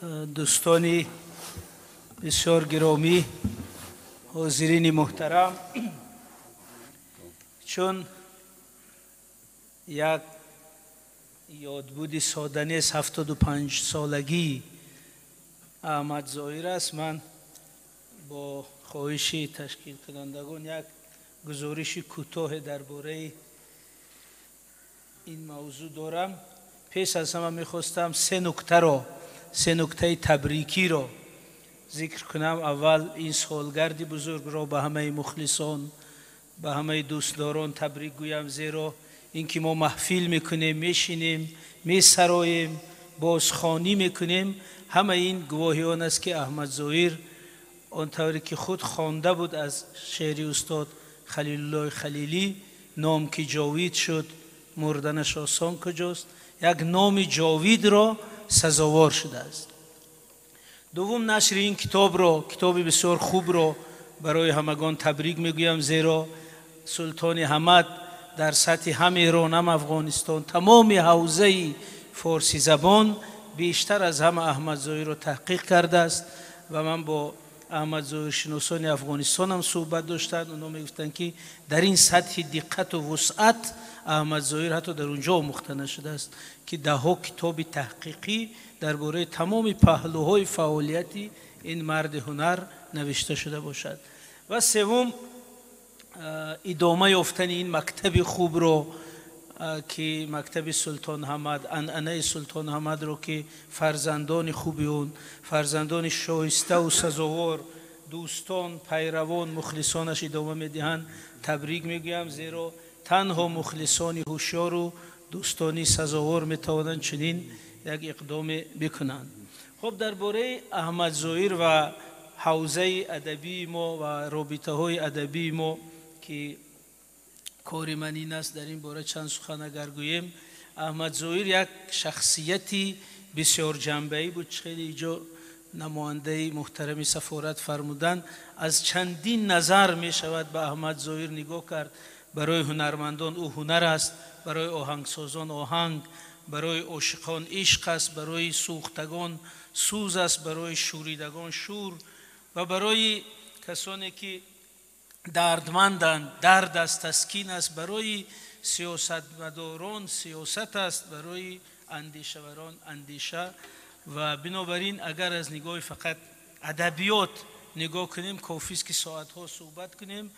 Дӯстони бисёр гиромӣ, ҳозирини муҳтарам, чун як ёдбуди сода нест, 75-солагии Аҳмад Зоҳир аст, ман бо хоҳиши ташкилкунандагон як гузориши кӯтоҳе дар бораи ин мавзӯъ дорам. Пеш аз ҳама мехостам се нуктаро, се нуктаи табрикиро зикр кунам. Аввал, ин солгарди бузургро ба ҳамаи мухлисон, ба ҳамаи дӯстдорон табрик гӯям, зеро ин ки мо маҳфил мекунем, мешинем, месароем, бозхонӣ мекунем, ҳамаи ин гувоҳи он аст, ки Аҳмад Зоҳир он тавре ки худ хонда буд аз шеъри устод Халилуллоҳи Халилӣ, ном ки ҷовид шуд, мурданаш осон куҷост, як номи ҷовидро сазовор шудааст. Дуввум, нашри ин китобро, китоби бисёр хубро барои ҳамагон табрик мегӯям, зеро Султони Ҳамад дар сатҳи ҳам Эрон, ҳам Афғонистон, тамоми ҳавзаи форсизабон бештар аз ҳама Аҳмад Зоҳирро таҳқиқ кардааст ва ман бо Аҳмад Зоҳиршиносони Афғонистон ҳам суҳбат доштанд. Онҳо мегуфтанд, ки дар ин сатҳи диққату вусъат Аҳмад Зоҳир ҳатто дар унҷо омӯхта нашудааст, ки даҳҳо китоби таҳқиқӣ дар бораи тамоми паҳлӯҳои фаъолияти ин марди ҳунар навишта шуда бошад. Ва севум, идома ёфтани ин мактаби хубро, ки мактаби Султон Ҳамад, анъанаи Султон Ҳамадро, ки фарзандони хуби он, фарзандони шоиставу сазовор, дӯстон, пайравон, мухлисонаш идома медиҳанд, табрик мегӯям, зеро танҳо мухлисони ҳушёру дӯстони сазовор метавонанд чунин як иқдоме бикунанд. Хуб, дар бораи Аҳмад Зоҳир ва ҳавзаи адабии мо ва робитаҳои адабии мо, ки кори ман ин аст, дар ин бора чанд сухан агар гӯем. Аҳмад Зоҳир як шахсияти бисёрҷанбаӣ буд. Хеле иҷо намояндаи муҳтарами сафорат фармуданд, аз чандин назар мешавад ба Аҳмад Зоҳир нигоҳ кард. Барои ҳунармандон ӯ ҳунар аст, барои оҳангсозон оҳанг, барои ошиқон ишқ аст, барои сӯхтагон сӯз аст, барои шӯридагон шӯр ва барои касоне ки дардманданд дард аст, таскин аст, барои сиёсатмадорон сиёсат аст, барои андешаварон андеша. Ва бинобар ин, агар аз нигоҳи фақат адабиёт нигоҳ кунем, кофист ки соатҳо суҳбат кунем.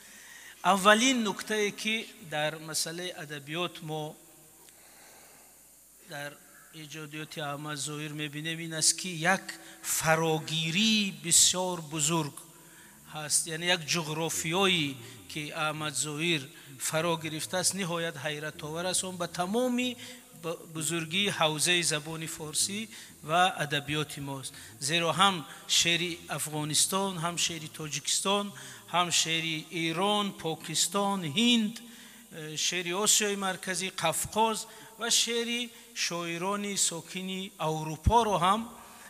Аввалин нуктае, ки дар масъалаи адабиёт мо дар эҷодиёти Аҳмад Зоҳир мебинем, ин аст, ки як фарогирии бисёр бузург ҳаст, яъне як ҷуғрофиёе ки Аҳмад Зоҳир фаро гирифтааст, ниҳоят ҳайратовар аст. Он ба тамоми бузургии ҳавзаи забони форсӣ ва адабиёти мост, зеро ҳам шеъри Афғонистон, ҳам шеъри Тоҷикистон, ҳам шеъри Эрон, Покистон, Ҳинд, шеъри Осиёи Марказӣ, Қафқоз ва шеъри шоирони сокини Аврупоро ҳам,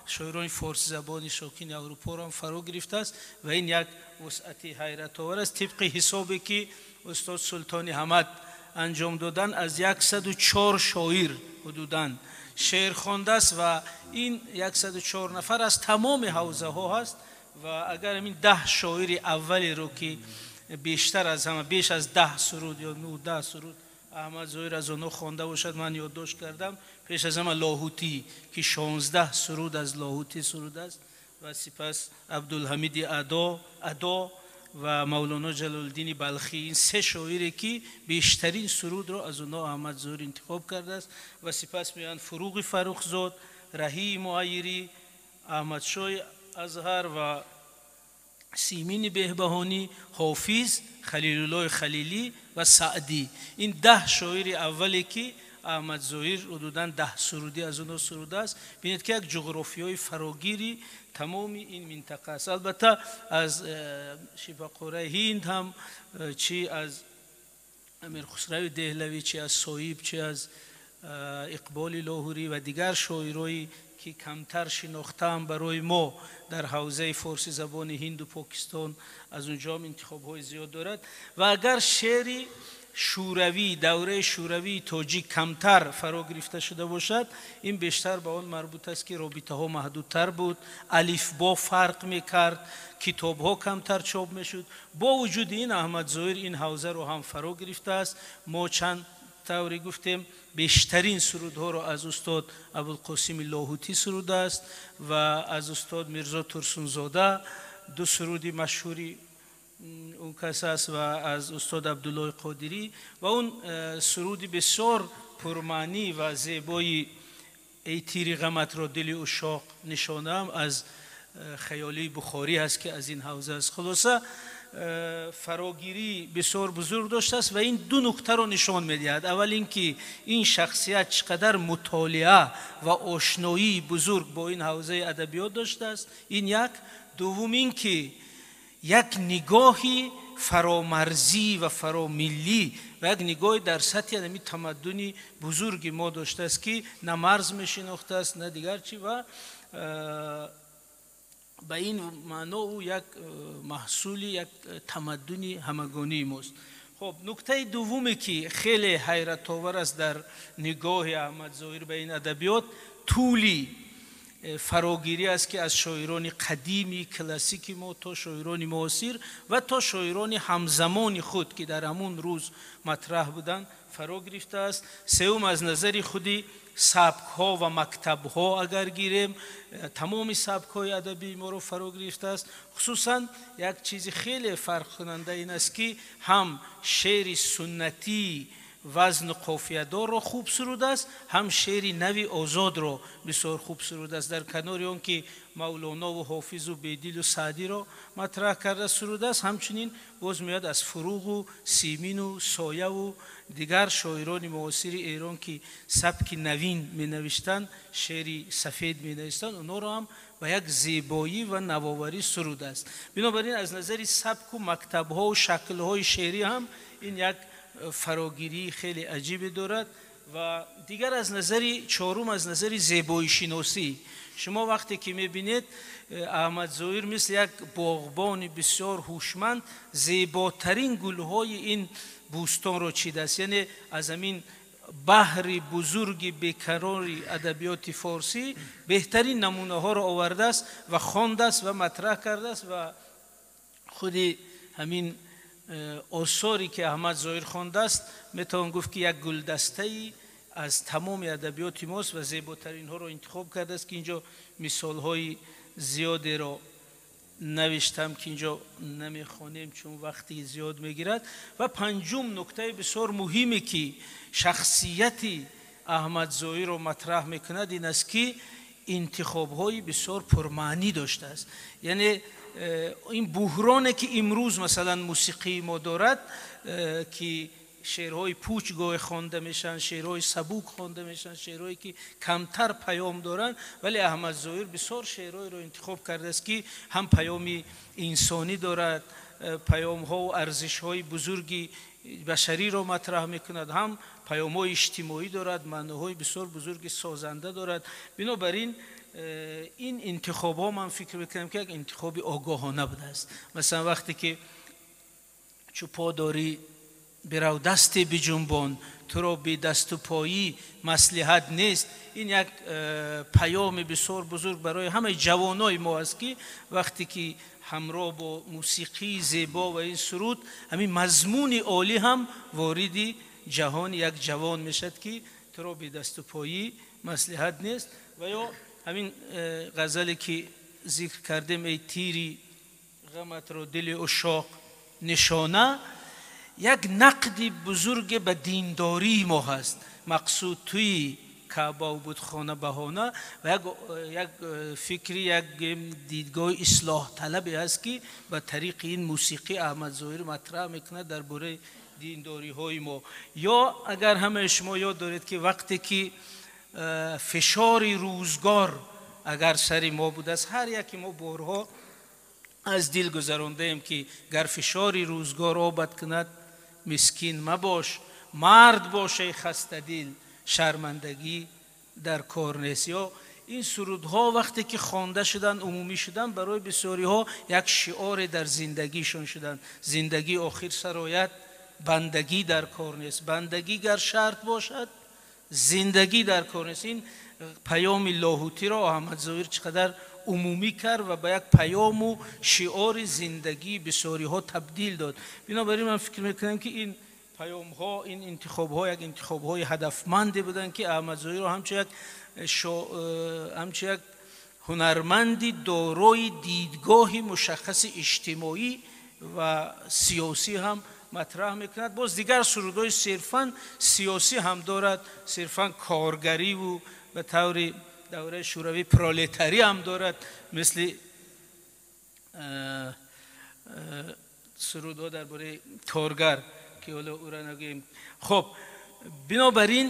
шоирони форсизабони сокини Аврупоро ҳам фаро гирифтааст ва ин як вусъати ҳайратовар аст. Тибқи ҳисобе ки устод Султони Ҳамад анҷом додан, аз 104 шоир ҳудудан шеър хондааст ва ин 104 нафар аз тамоми ҳавзаҳо ҳаст. Ва агар ҳамин 10 шоири аввалеро, ки бештар аз ҳама, беш аз 10 суруд ё 19 суруд Аҳмад Зоҳир аз онҳо хонда бошад, ман ёддошт кардам, пеш аз ҳама Лоҳутӣ, ки 16 суруд аз Лоҳутӣ суруд аст, ва сипас Абдулҳамиди Адо ва Мавлоно Ҷалолиддини Балхӣ. Ин се шоире ки бештарин сурудро аз онҳо Аҳмад Зоҳир интихоб кардааст. Ва сипас меоянд Фуруғи Фаррухзод, Раҳии Муайирӣ, Аҳмадшоҳи Азҳар ва Симини Беҳбаҳонӣ, Ҳофиз, Халилуллоҳи Халилӣ ва Саъдӣ. Ин 10 шоири аввале ки Аҳмад Зоҳир ҳудудан 10 сурудӣ аз онҳо сурудааст. Бинед, ки як ҷуғрофиёи фарогири тамоми ин минтақа аст. Албатта, аз шибҳақораи Ҳинд ҳам, чӣ аз Амирхусрави Деҳлавӣ, чӣ аз Соиб, чӣ аз Иқболи Лоҳурӣ ва дигар шоирои ки камтар шинохтаам барои мо дар ҳавзаи форсӣ забони Ҳинду Покистон, аз унҷо ҳам интихобҳои зиёд дорад. Ва агар шеъри шӯравӣ, давраи шӯравии тоҷик камтар фаро гирифта шуда бошад, ин бештар ба он марбут аст, ки робитаҳо маҳдудтар буд, алифбо фарқ мекард, китобҳо камтар чоп мешуд. Бо вуҷуди ин Аҳмад Зоҳир ин ҳавзаро ҳам фаро гирифтааст. Мо чанд тавре гуфтем, бештарин сурудҳоро аз устод Абулқосими Лоҳутӣ сурудааст ва аз устод Мирзо Турсунзода ду суруди машҳури он кас аст ва аз устод Абдуллои Қодирӣ ва он суруди бисёр пурмаънӣ ва зебои «Эй тири ғаматро дили ушоқ нишонаам» аз Хаёлии Бухорӣ аст, ки аз ин ҳавза аст. Хулоса, фарогирӣ бисёр бузург доштааст ва ин ду нуктаро нишон медиҳад. Аввал ин ки ин шахсият чӣ қадар мутолиа ва ошноии бузург бо ин ҳавзаи адабиёт доштааст, ин як. Дуввум ин ки як нигоҳи фаромарзӣ ва фаромиллӣ ва як нигоҳи дар сатҳи ҳамин тамаддуни бузурги мо доштааст, ки на марз мешинохтааст, на дигар чӣ, ва ба ин маъно ӯ як маҳсули як тамаддуни ҳамагонии мост. Хоб, нуктаи дуввуме, ки хеле ҳайратовар аст дар нигоҳи Аҳмад Зоҳир ба ин адабиёт, тӯли фарогирӣ аст, ки аз шоирони қадими классики мо то шоирони муосир ва то шоирони ҳамзамони худ, ки дар ҳамун рӯз матраҳ буданд, фаро гирифтааст. Сеюм, аз назари худи сабкҳо ва мактабҳо агар гирем, тамоми сабкҳои адабии моро фаро гирифтааст. Хусусан як чизи хеле фарқкунанда ин аст, ки ҳам шеъри суннатӣ вазну қофиядорро хуб сурудааст, ҳам шеъри нави озодро бисёр хуб сурудааст. Дар канори он ки Мавлонову Ҳофизу Бедилу Саъдиро матраҳ карда сурудааст, ҳамчунин боз меояд аз Фуруғу Симину Сояву дигар шоирони муосири Эрон, ки сабки навин менавиштанд, шеъри сафед менавиштанд, онҳоро ҳам ба як зебоӣ ва навоварӣ сурудааст. Бинобар ин аз назари сабку мактабҳову шаклҳои шеърӣ ҳам ин як фарогирии хеле аҷибе дорад. Ва дигар аз назари чорум, аз назари зебоишиносӣ, шумо вақте ки мебинед, Аҳмад Зоҳир мисли як боғбони бисёр ҳушманд зеботарин гулҳои ин бӯстонро чидааст. Яъне аз ҳамин баҳри бузурги бекарори адабиёти форсӣ беҳтарин намунаҳоро овардааст ва хондааст ва матраҳ кардааст. Ва худи ҳамин осоре ки Аҳмад Зоҳир хондааст, метавон гуфт, ки як гулдастаи аз тамоми адабиёти мост ва зеботаринҳоро интихоб кардааст, ки инҷо мисолҳои зиёдеро навиштам, ки инҷо намехонем, чун вақти зиёд мегирад. Ва панҷум нуктаи бисёр муҳиме, ки шахсияти Аҳмад Зоҳирро матраҳ мекунад, ин аст, ки интихобҳои бисёр пурмаънӣ доштааст. Яъне ин буҳроне, ки имрӯз масалан мусиқии мо дорад, ки шеърҳои пуч гоҳе хонда мешаванд, шеърҳои сабук хонда мешаванд, шеърҳое ки камтар паём доранд, вале Аҳмад Зоҳир бисёр шеърҳоеро интихоб кардааст, ки ҳам паёми инсонӣ дорад, паёмҳову арзишҳои бузурги башариро матраҳ мекунад, ҳам паёмҳои иҷтимоӣ дорад, маъноҳои бисёр бузурги созанда дорад. Бинобар ин ин интихобҳо ман фикр мекунам, ки як интихоби огоҳона будааст. Масалан, вақте ки «Чу по дорӣ, бирав, дасте биҷунбон, туро бе дасту поӣ маслиҳат нест», ин як паёми бисёр бузург барои ҳамаи ҷавонои мо аст, ки вақте ки ҳамроҳ бо мусиқии зебо ва ин суруд ҳамин мазмуни олӣ ҳам вориди ҷаҳони як ҷавон мешавад, ки туро бе дасту поӣ маслиҳат нест. Ва ё ҳамин ғазале, ки зикр кардем, «Эй тири ғаматро дили ушоқ нишона», як нақди бузурге ба диндории мо ҳаст. Мақсуд туи, Каъбаву будхона баҳона. Ва як фикри, як дидгоҳи ислоҳталабе ҳаст, ки ба тариқи ин мусиқӣ Аҳмад Зоҳир матраҳ мекунад дар бораи диндориҳои мо. Ё агар ҳамаи шумо ёд доред, ки вақте ки фишори рӯзгор агар сари мо будааст, ҳар яке мо борҳо аз дил гузарондаем, ки гар фишори рӯзгор обад кунад, мискин мабош, мард бош, эй хастадил, шармандагӣ дар кор нест. Ё ин сурудҳо вақте ки хонда шуданд, умумӣ шуданд, барои бисёриҳо як шиоре дар зиндагишон шуданд: «Зиндагӣ охир сарояд бандагӣ дар кор нест, бандагӣ гар шарт бошад, зиндагӣ дар кор нест. Ин паёми Лоҳутиро Аҳмад Зоҳир чӣ қадар умумӣ кард ва ба як паёму шиори зиндагии бисёриҳо табдил дод. Бинобар ин ман фикр мекунам, ки ин паёмҳо, ин интихобҳо як интихобҳои ҳадафманде буданд, ки Аҳмад Зоҳирро ҳамчун як ҳунарманди дорои дидгоҳи мушаххаси иҷтимоӣ ва сиёсӣ ҳам матраҳ мекунад. Боз дигар сурудҳои сирфан сиёсӣ ҳам дорад, сирфан коргариву ба таври давраи шӯравӣ пролетарӣ ҳам дорад, мисли сурудҳо дар бораи коргар, ки ҳоло ӯро нагӯем. Хуб, бинобар ин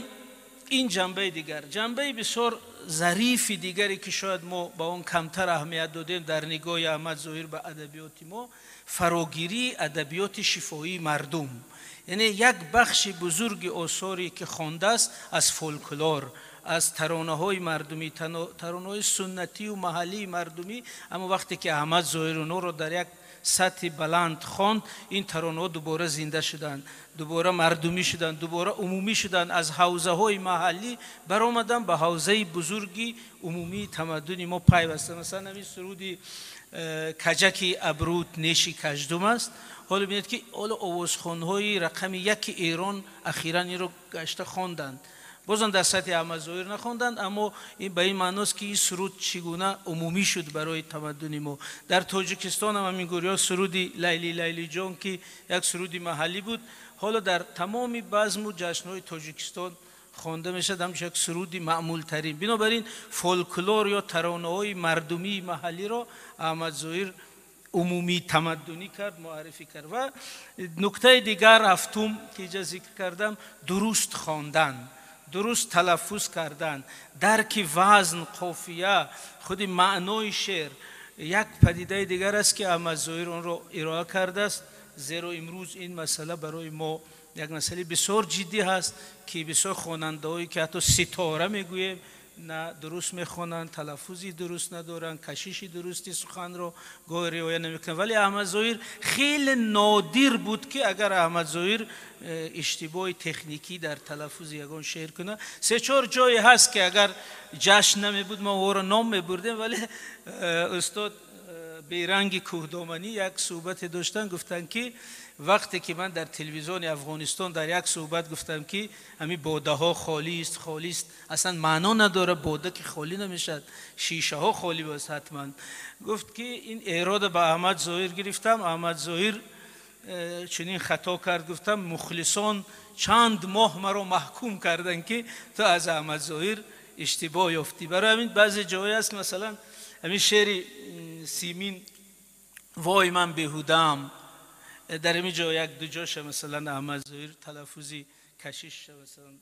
ин ҷанбаи дигар, ҷанбаи бисёр зарифи дигаре, ки шояд мо ба он камтар аҳамият додем дар нигоҳи Аҳмад Зоҳир ба адабиёти мо, фарогирии адабиёти шифоии мардум. Яъне як бахши бузурги осоре, ки хондааст, аз фолклор, аз таронаҳои мардумӣ, таронаҳои суннатию маҳаллии мардумӣ. Аммо вақте ки Аҳмад Зоҳир онҳоро дар як сатҳи баланд хонд, ин таронаҳо дубора зинда шуданд, дубора мардумӣ шуданд, дубора умумӣ шуданд, аз ҳавзаҳои маҳаллӣ баромаданд, ба ҳавзаи бузурги умумии тамаддуни мо пайвастанд. Масалан, ҳамин суруди «Каҷаки абрут неши каждум» аст. Ҳоло бинед, ки ҳоло овозхонҳои рақами яки Эрон ахиран инро гашта хонданд. Бозам дар сатҳи Аҳмад Зоҳир нахонданд, аммо ин ба ин маъност, ки ин суруд чӣ гуна умумӣ шуд барои тамаддуни мо. Дар Тоҷикистон ҳам ҳамин гуна суруди «Лайли, Лайлиҷон», ки як суруди маҳаллӣ буд, ҳоло дар тамоми базму ҷашнҳои Тоҷикистон хонда мешавад ҳамчун як суруди маъмултарин. Бинобар ин фолклор ё таронаҳои мардумии маҳаллиро Аҳмад Зоҳир умумӣ тамаддунӣ кард, муаррифӣ кард. Ва нуктаи дигар, ҳафтум, ки инҷа зикр кардам, дуруст хондан, дуруст талаффуз кардан, дарки вазн, қофия, худи маънои шеър як падидаи дигар аст, ки Аҳмад Зоҳир онро ироа кардааст. Зеро имрӯз ин масъала барои мо як масъалаи бисёр ҷиддӣ ҳаст, ки бисёр хонандаҳое, ки ҳатто ситора мегӯем, на дуруст мехонанд, талаффузи дуруст надоранд, кашиши дурусти суханро гоҳе риоя намекунанд. Вале Аҳмад Зоҳир хеле нодир буд, ки агар Аҳмад Зоҳир иштибоҳи техникӣ дар талаффузи ягон шеър кунад. Се чор ҷое ҳаст, ки агар ҷашн намебуд, мо ӯро ном мебурдем. Вале устод Беранги Кӯҳдоманӣ як суҳбате доштанд, гуфтанд, ки вақте ки ман дар телевизиони Афғонистон дар як суҳбат гуфтам, ки ҳамин бодаҳо холист, холист, аслан маъно надорад, бода ки холӣ намешавад, шишаҳо холӣ бост ҳатман. Гуфт, ки ин эрода ба Аҳмад Зоҳир гирифтам, Аҳмад Зоҳир чунин хато кард, гуфтам, мухлисон чанд моҳ маро маҳкум карданд, ки ту аз Аҳмад Зоҳир иштибоҳ ёфтӣ. Барои ҳамин баъзе ҷоҳое аст, масалан, ҳамин шеъри Симин «Вой, ман беҳудаам», дар ҳамин ҷо як ду ҷоша, масалан, Аҳмад Зоҳир талаффузи кашишша, масалан,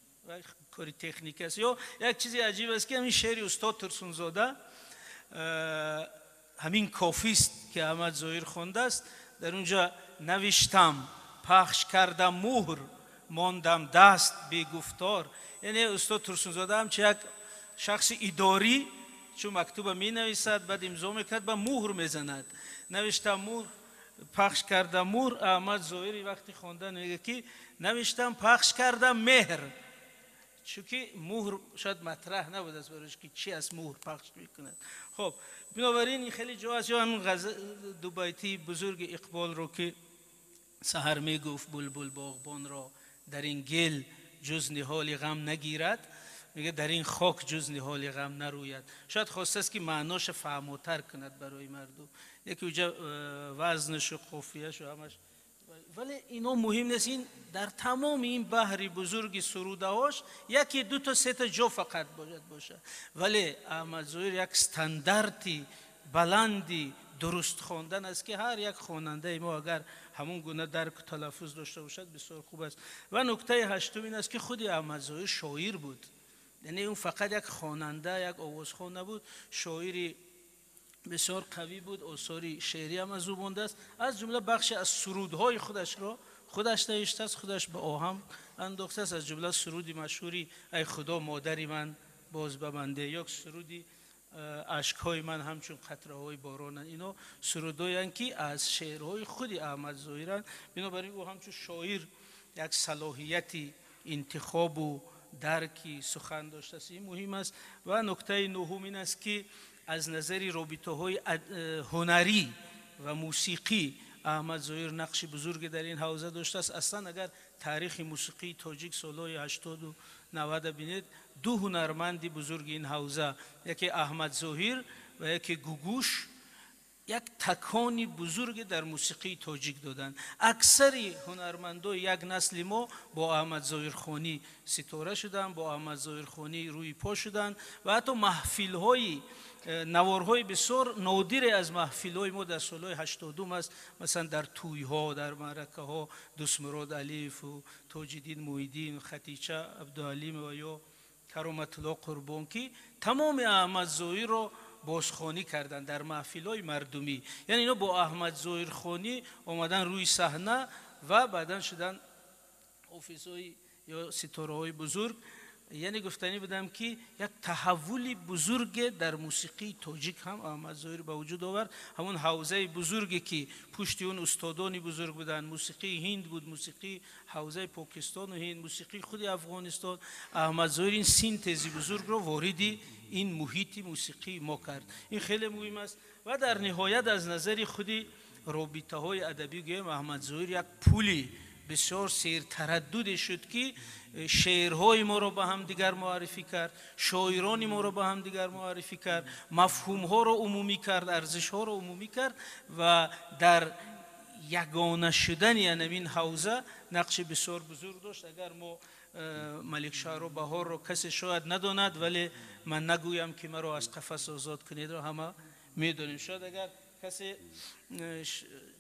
кори техника аст. Ё як чизи аҷиб аст, ки ҳамин шеъри устод Турсунзода «Ҳамин кофист», ки Аҳмад Зоҳир хондааст, дар унҷа навиштам, пахш кардам муҳр, мондам даст бегуфтор. Яъне устод Турсунзода ҳамчун як шахси идорӣ, чун мактуба менависад, баъд имзо мекунад, ба муҳр мезанад, навиштам муҳр, пахш кардам муҳр. Аҳмад Зоҳири вақти хондан мегӯяд, ки навиштам, пахш кардам меҳр, чунки муҳр шояд матраҳ набудааст барош, ки чи аз муҳр пахш мекунад. Хоб, бинобар ин хеле ҷо аст. Ё ҳамин дубайтии бузурги Иқболро, ки «Саҳар мегуфт булбул боғбонро, дар ин гил ҷуз ниҳоли ғам нагирад», мегӯяд, дар ин хок ҷуз ниҳоли ғам нарӯяд. Шояд хостааст, ки маъноша фаҳмотар кунад барои мардум, яке уҷа вазнашу қофияшу ҳамаш. Вале ино муҳим нест. Ин дар тамоми ин баҳри бузурги сурудаҳош яке, дуто, сета ҷо фақат бояд бошад. Вале Аҳмад Зоҳир як стандарти баланди дуруст хондан аст, ки ҳар як хонандаи мо агар ҳамон гуна дарку талаффуз дошта бошад, бисёр хуб аст. Ва нуктаи ҳаштум ин аст, ки худи Аҳмад Зоҳир шоир буд. Яъне ӯ фақат як хонанда, як овозхон набуд, шоири бисёр қавӣ буд. Осори шеърӣ ҳам аз ӯ мондааст, аз ҷумла бахше аз сурудҳои худашро худаш навиштааст, худаш ба оҳанг андохтааст, аз ҷумла суруди машҳури «Ай Худо, модари ман боз ба ман де» ё суруди «Ашкҳои ман ҳамчун қатраҳои боронанд». Ино сурудҳоянд, ки аз шеърҳои худи Аҳмад Зоҳиранд. Бинобар ин ӯ ҳамчун шоир як салоҳияти интихобу дарки сухан доштааст. Ин муҳим аст. Ва нуктаи нуҳум ин аст, ки аз назари робитаҳои ҳунарӣ ва мусиқӣ Аҳмад Зоҳир нақши бузурге дар ин ҳавза доштааст. Аслан агар таърихи мусиқии тоҷик солҳои 80-у 90 бинед, ду ҳунарманди бузурги ин ҳавза, яке Аҳмад Зоҳир ва яке Гугуш, як такони бузурге дар мусиқии тоҷик доданд. Аксари ҳунармандои як насли мо бо Аҳмад Зоҳирхонӣ ситора шуданд, бо Аҳмад Зоҳирхонӣ рӯи по шуданд ва ҳатто маҳфилҳои наворҳои бисёр нодире аз маҳфилҳои мо дар солҳои 80-ум аст. Масалан, дар тӯйҳо, дар маъракаҳо Дӯстмурод Алиеву Тоҷиддин Муҳиддин, Хатича Абдуалимова ё Кароматулло Қурбон, ки тамоми Аҳмад Зоҳирро бозхонӣ карданд дар маҳфилҳои мардумӣ. Яъне ино бо Аҳмад Зоҳирхонӣ омадан рӯи саҳна ва баъдан шуданд ҳофизҳои ё ситораҳои бузург. Яъне гуфтанӣ будам, ки як таҳаввули бузурге дар мусиқии тоҷик ҳам Аҳмад Зоҳир ба вуҷуд овард. Ҳамон ҳавзаи бузурге, ки пушти он устодони бузург буданд, мусиқии ҳинд буд, мусиқии ҳавзаи Покистону Ҳинд, мусиқии худи Афғонистон, Аҳмад Зоҳир ин синтези бузургро вориди ин муҳити мусиқии мо кард. Ин хеле муҳим аст. Ва дар ниҳоят аз назари худи робитаҳои адабӣ гӯем, Аҳмад Зоҳир як пули бисёр сертараддуде шуд, ки шеърҳои моро ба ҳамдигар муаррифӣ кард, шоирони моро ба ҳамдигар муаррифӣ кард, мафҳумҳоро умумӣ кард, арзишҳоро умумӣ кард ва дар ягона шудани анамин ҳавза нақши бисёр бузург дошт. Агар мо Маликшаҳро Баҳорро касе шояд надонад, вале ман нагӯям, ки маро аз қафас озод кунедро ҳама медонем. Шояд агар касе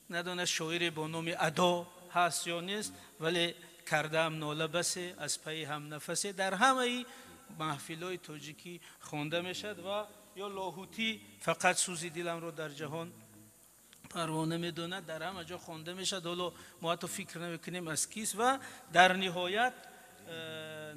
надонад, шоире бо номи Адо ҳаст ё нест, вале кардаам нола басе аз пайи ҳамнафасе дар ҳамаи маҳфилҳои тоҷикӣ хонда мешавад. Ва ё Лоҳутӣ фақат сӯзи диламро дар ҷаҳон парвона медонад, дар ҳама ҷо хонда мешавад. Ҳоло мо ҳатто фикр намекунем, аз кист. Ва дар ниҳоят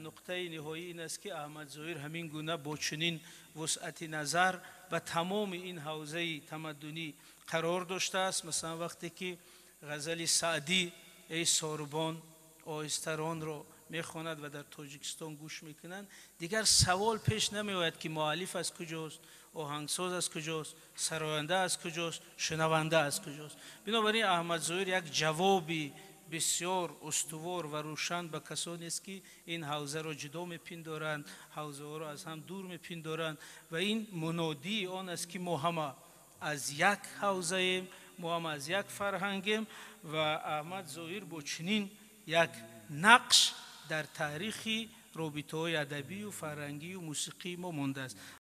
нуқтаи ниҳоӣ ин аст, ки Аҳмад Зоҳир ҳамин гуна бо чунин вусъати назар ба тамоми ин ҳавзаи тамаддунӣ қарор доштааст. Масалан, вақте ки ғазали Саъдӣ «Эй сорбон оҳистаронро» мехонад ва дар Тоҷикистон гӯш мекунанд, дигар савол пеш намеояд, ки муаллиф аз куҷост, оҳангсоз аз куҷост, сароянда аз куҷост, шунаванда аз куҷост. Бинобар ин Аҳмад Зоҳир як ҷавоби бисёр устувор ва рӯшан ба касонест, ки ин ҳавзаро ҷудо мепиндоранд, ҳавзаҳоро аз ҳам дур мепиндоранд. Ва ин мунодии он аст, ки мо ҳама аз як ҳавзаем, мо ҳама аз як фарҳангем. Ва Аҳмад Зоҳир бо чунин як нақш дар таърихи робитаҳои адабию фарҳангию мусиқии мо мондааст.